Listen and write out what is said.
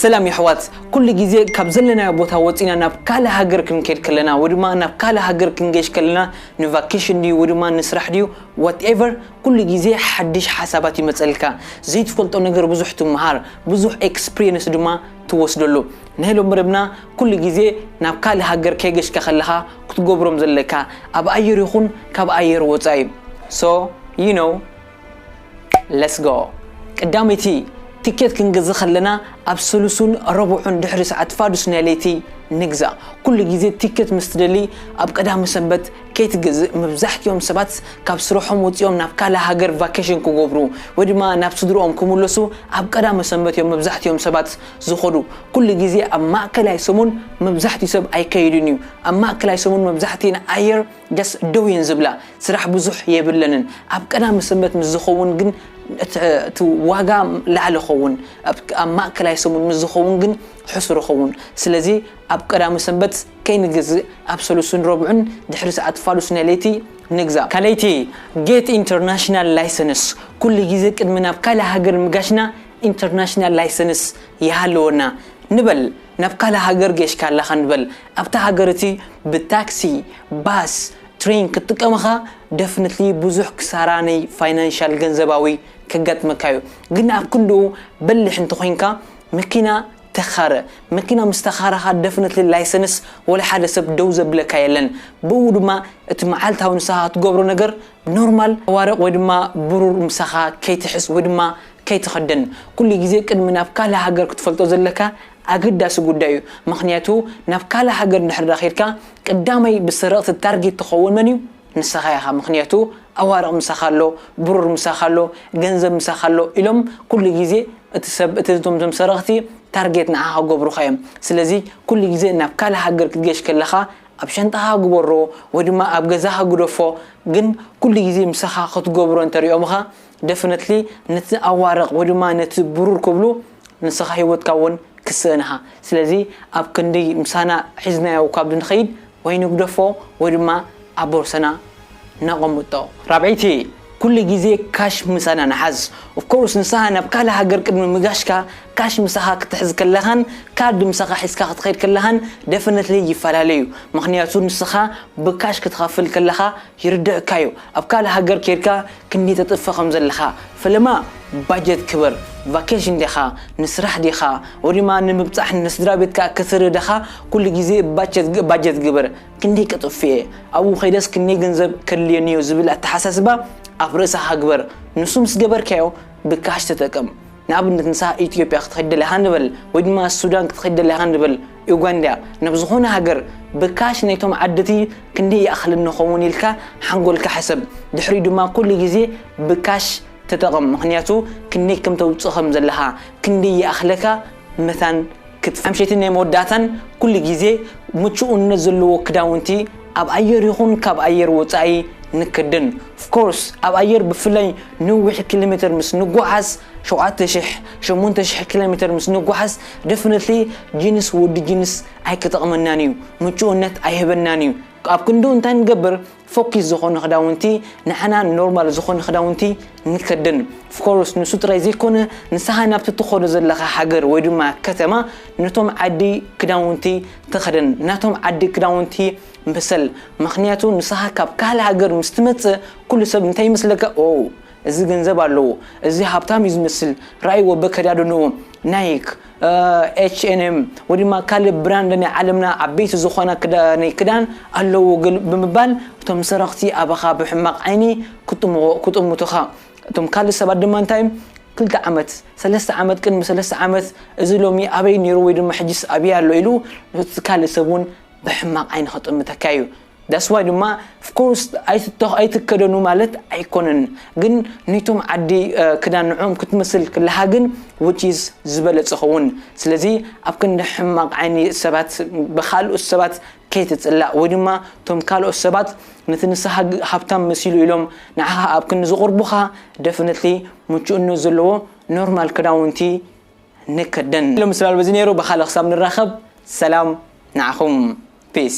ሰላም የሕዋት፣ ኩሉ ግዜ ካብ ዘለናዮ ቦታ ወፂና ናብ ካልእ ሃገር ክንከይድ ከለና ወይ ድማ ናብ ካልእ ሃገር ክንገሽ ከለና፣ ንቫኬሽን ድዩ ወይ ድማ ንስራሕ ድዩ፣ ዋትኤቨር፣ ኩሉ ግዜ ሓድሽ ሓሳባት ይመፀልካ። ዘይትፈልጦ ነገር ብዙሕ ትመሃር፣ ብዙሕ ኤክስፒሪየንስ ድማ ትወስደሉ። ናይ ሎም መደብና ኩሉ ግዜ ናብ ካልእ ሃገር ከይገሽካ ከለኻ ክትገብሮም ዘለካ፣ ኣብ ኣየር ይኹን ካብ ኣየር ወፃኢ። So you know, let's go። ቀዳመይቲ፣ ቲኬት ክንገዝእ ከለና ኣብ ሰሉሱን ረቡዑን ድሕሪ ሰዓት ፋዱስ ናይ ለይቲ ንግዛእ። ኩሉ ግዜ ቲኬት ምስ ትደሊ ኣብ ቀዳመ ሰንበት ከይትገዝእ። መብዛሕትኦም ሰባት ካብ ስርሖም ወፂኦም ናብ ካልእ ሃገር ቫኬሽን ክገብሩ ወይ ድማ ናብ ስድርኦም ክምለሱ ኣብ ቀዳመ ሰንበት እዮም መብዛሕትኦም ሰባት ዝኸዱ። ኩሉ ግዜ ኣብ ማእከላይ ሰሙን መብዛሕትኡ ሰብ ኣይከይድን እዩ። ኣብ ማእከላይ ሰሙን መብዛሕትኡ ኣየር ጀስ ደው እየን ዝብላ፣ ስራሕ ብዙሕ የብለንን። ኣብ ቀዳመ ሰንበት ምስ ዝኸውን ግን እቲ እቲ ዋጋ ላዕሊ ኸውን፣ ኣብ ኣብ ማእከላይ ሰሙን ምስ ዝኸውን ግን ሕሱር ይኸውን። ስለዚ ኣብ ቀዳመ ሰንበት ከይንገዝእ ኣብ ሰሉስን ረቡዕን ድሕሪ ሰዓት ፋሉስ ናይ ለይቲ ንግዛእ። ካልኣይቲ፣ ጌት ኢንተርናሽናል ላይሰንስ። ኩሉ ግዜ ቅድሚ ናብ ካልእ ሃገር ምጋሽና ኢንተርናሽናል ላይሰንስ ይሃልወና። ንበል ናብ ካልእ ሃገር ገሽካ ኣለኻ ንበል፣ ኣብታ ሃገር እቲ ብታክሲ፣ ባስ፣ ትሬን ክትጥቀምኻ ደፍንትሊ ብዙሕ ክሳራ ናይ ፋይናንሻል ገንዘባዊ ከጋጥመካ እዩ። ግን ኣብ ክንድኡ በልሕ እንተኾይንካ መኪና ተኻረ። መኪና ምስ ተኻረኻ ደፍንትሊ ላይሰንስ ወላ ሓደ ሰብ ደው ዘብለካ የለን። ብኡ ድማ እቲ መዓልታዊ ንስኻ ትገብሮ ነገር ኖርማል ዋረቕ ወይ ድማ ብሩር ምሳኻ ከይትሕዝ ወይ ድማ ከይትኸደን። ኩሉ ግዜ ቅድሚ ናብ ካልእ ሃገር ክትፈልጦ ዘለካ ኣገዳሲ ጉዳይ እዩ። ምኽንያቱ ናብ ካልእ ሃገር እንድሕር ዳ ኸይድካ ቀዳማይ ብሰረቕቲ ታርጌት ትኸውን መን እዩ? ንስኻ ኢኻ። ምኽንያቱ ኣዋርቕ ምሳኻ ኣሎ፣ ብሩር ምሳኻ ኣሎ፣ ገንዘብ ምሳኻ ኣሎ ኢሎም ኩሉ ግዜ እቲ ሰብ እቲ እቶም እቶም ሰረቕቲ ታርጌት ንዓኻ ክገብሩኻ እዮም። ስለዚ ኩሉ ግዜ ናብ ካልእ ሃገር ክትገሽ ከለኻ ኣብ ሻንጣኻ ግበሮ ወይ ድማ ኣብ ገዛኻ ግደፎ፣ ግን ኩሉ ግዜ ምሳኻ ክትገብሮ እንተሪኦምኻ ደፍነትሊ ነቲ ኣዋርቕ ወይ ድማ ነቲ ብሩር ክብሉ ንስኻ ህይወትካ እውን ክስእንኻ። ስለዚ ኣብ ክንዲ ምሳና ሒዝናዮ ካብ ንኸይድ ወይ ንግደፎ ወይ ድማ ኣብ ቦርሰና ነቐምጦ። ራብዐይቲ፣ ኩሉ ግዜ ካሽ ምሳና ንሓዝ። ኦፍኮርስ ንስኻ ናብ ካልእ ሃገር ቅድሚ ምጋሽካ ካሽ ምሳኻ ክትሕዝ ከለኻን ካርድ ምሳኻ ሒዝካ ክትኸይድ ከለኻን ደፍነትሊ ይፈላለዩ። ምኽንያቱ ንስኻ ብካሽ ክትኸፍል ከለኻ ይርድእካ እዩ። ኣብ ካልእ ሃገር ኬድካ ክንደይ ተጥፍእ ከም ዘለኻ ፈለማ ባጀት ክበር። ቫኬሽን ዲኻ፣ ንስራሕ ዲኻ፣ ወይ ድማ ንምብጻሕ ንስድራ ቤትካ ክትርኢ ዲኻ፣ ኩሉ ግዜ ባጀት ባጀት ግበር። ክንደይ ከጥፍእ እየ፣ ኣብኡ ከይደስ ክንደይ ገንዘብ ከድልየኒ እዩ ዝብል ኣተሓሳስባ ኣብ ርእስኻ ግበር። ንሱ ምስ ገበርካዮ ብካሽ ተጠቀም። ንኣብነት ንስኻ ኢትዮጵያ ክትኸይድ ደሊኻ ንበል ወይ ድማ ሱዳን ክትኸይድ ደሊኻ ንበል፣ ዩጋንዳ፣ ናብ ዝኾነ ሃገር ብካሽ ናይቶም ዓዲ እቲ ክንደይ ይኣኽለኒ ይኸውን ኢልካ ሓንጎልካ ሕሰብ። ድሕሪኡ ድማ ኩሉ ግዜ ብካሽ ተጠቐም፣ ምኽንያቱ ክንደይ ከም ተውፅእ ከም ዘለኻ ክንደይ ይኣኽለካ መታን ክትፈልጥ። ሓምሸይትን ናይ መወዳእታን፣ ኩሉ ግዜ ምቹእነት ዘለዎ ክዳውንቲ ኣብ ኣየር ይኹን ካብ ኣየር ወፃኢ ንክደን። ኦፍኮርስ ኣብ ኣየር ብፍላይ ነዊሕ ኪሎ ሜትር ምስ ንጓዓዝ፣ ሸውዓተ ሽሕ ሸሞንተ ሽሕ ኪሎ ሜትር ምስ ንጓዓዝ ደፍነትሊ ጂንስ ወዲ ጂንስ ኣይክጠቕመናን እዩ፣ ምቹእነት ኣይህበናን እዩ። ኣብ ክንድኡ እንታይ ንገብር? ፎኪስ ዝኾኑ ክዳውንቲ፣ ንዓና ኖርማል ዝኾኑ ክዳውንቲ ንከደን። ኦፍኮርስ ንሱ ጥራይ ዘይኮነ፣ ንስኻ ናብቲ ትኸዶ ዘለኻ ሃገር ወይ ድማ ከተማ ነቶም ዓዲ ክዳውንቲ ተኸደን፣ ናቶም ዓዲ ክዳውንቲ ምሰል። ምኽንያቱ ንስኻ ካብ ካልእ ሃገር ምስ ትመጽእ ኩሉ ሰብ እንታይ ይመስለካ? ኦ፣ እዚ ገንዘብ ኣለዎ፣ እዚ ሃብታም እዩ ዝመስል፣ ራእይዎ በከዳድንኡ ናይክ፣ ኤች ኤን ኤም ወይ ድማ ካልእ ብራንድ ናይ ዓለምና ዓበይቲ ዝኾና ክዳ- ናይ ክዳን ኣለዎ ግል ብምባል እቶም ሰረቕቲ ኣባኻ ብሕማቕ ዓይኒ ክጥምዎ- ክጥምቱኻ። እቶም ካልእ ሰባት ድማ እንታይ ክልተ ዓመት ሰለስተ ዓመት ቅድሚ ሰለስተ ዓመት እዚ ሎሚ ኣበይ ነይሩ ወይ ድማ ሕጅስ ኣበይ ኣሎ ኢሉ እቲ ካልእ ሰብ እውን ብሕማቕ ዓይኒ ክጥምተካ እዩ። ዳስዋይ ድማ ኦፍኮርስ ኣይትተኽ ኣይትከደኑ ማለት ኣይኮነን፣ ግን ነቶም ዓዲ ክዳን ንዕኦም ክትመስል ክለሃ ግን ውጪስ ዝበለጸ ኸውን። ስለዚ ኣብ ክንዲ ሕማቕ ዓይኒ ሰባት ብኻልኦት ሰባት ከይትጽላእ ወይ ድማ እቶም ካልኦት ሰባት ነቲ ንስኻ ሃብታም መሲሉ ኢሎም ንዓኻ ኣብ ክንዲ ዝቕርቡኻ ደፍነትሊ ምቹእነት ዘለዎ ኖርማል ክዳውንቲ ንከደን። ሎም ስላል በዚ ነይሩ ብኻልእ ክሳብ ንራኸብ ሰላም ንዓኹም። ፒስ።